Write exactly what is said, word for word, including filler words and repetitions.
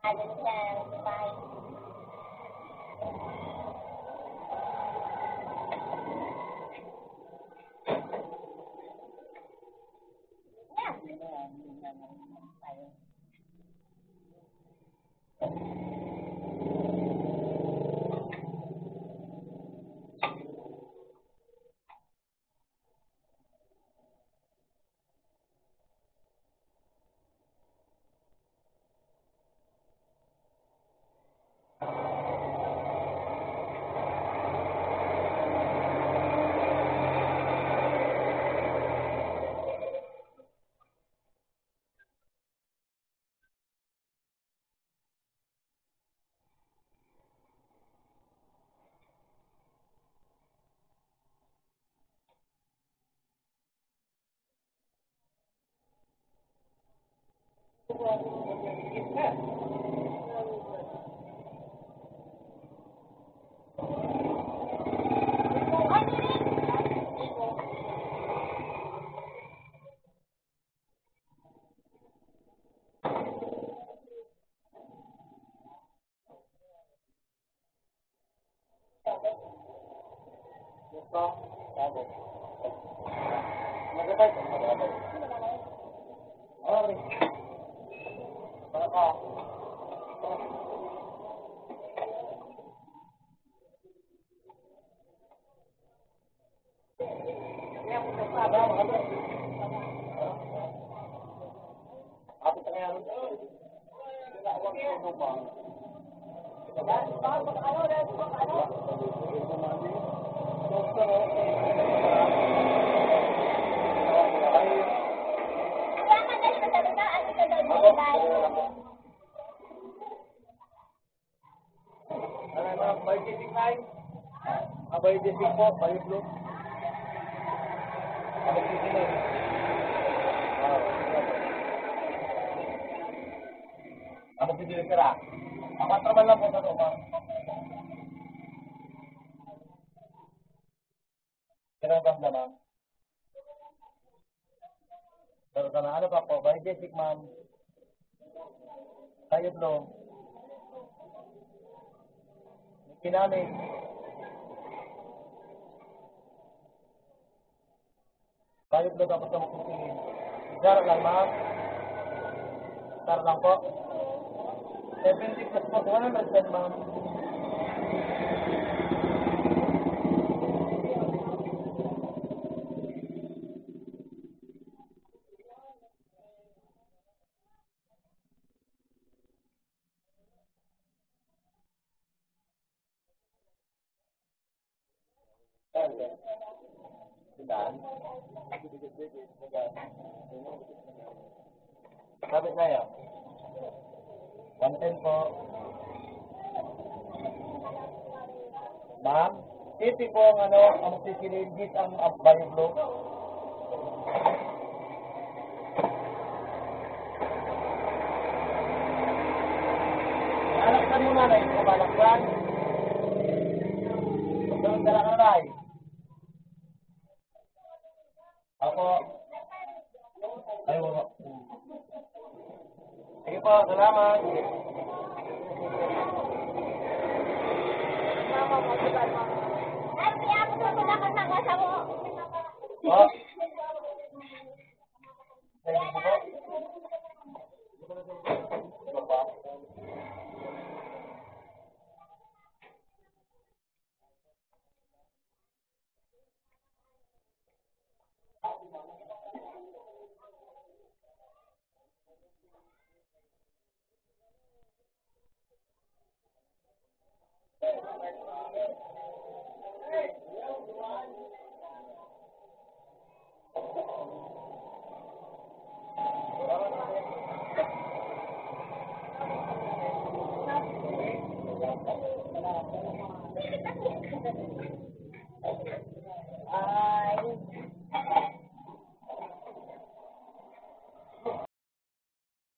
Ano siya, bye. Yeah. Ano na, five six nine? Ah, five six po, five blue. Ano po sila? Ah, ano po sila, sir, ah? Apat naman lang po sa loob, ah. Pero ramdam, ma'am. Pero sana, ano pa po? By Jessic, ma'am. Kayo, Flo. Kinamig. Kayo, Flo, tapos na magpipili. Sir lang, ma'am. Sir lang po. Seventy plus po, one hundred ten, ma'am. Sabi sa'yo, one ten po. Ma'am, fifty po ang ano, ang sisilinggit ang, ang bio blue. Anak ka muna na, ito balakwan. Ito ang dala ka na, Nay. Opo. Ay, wala. Sige po, salamat. Ay, kaya ako sa wala ka sa asawa. Oh.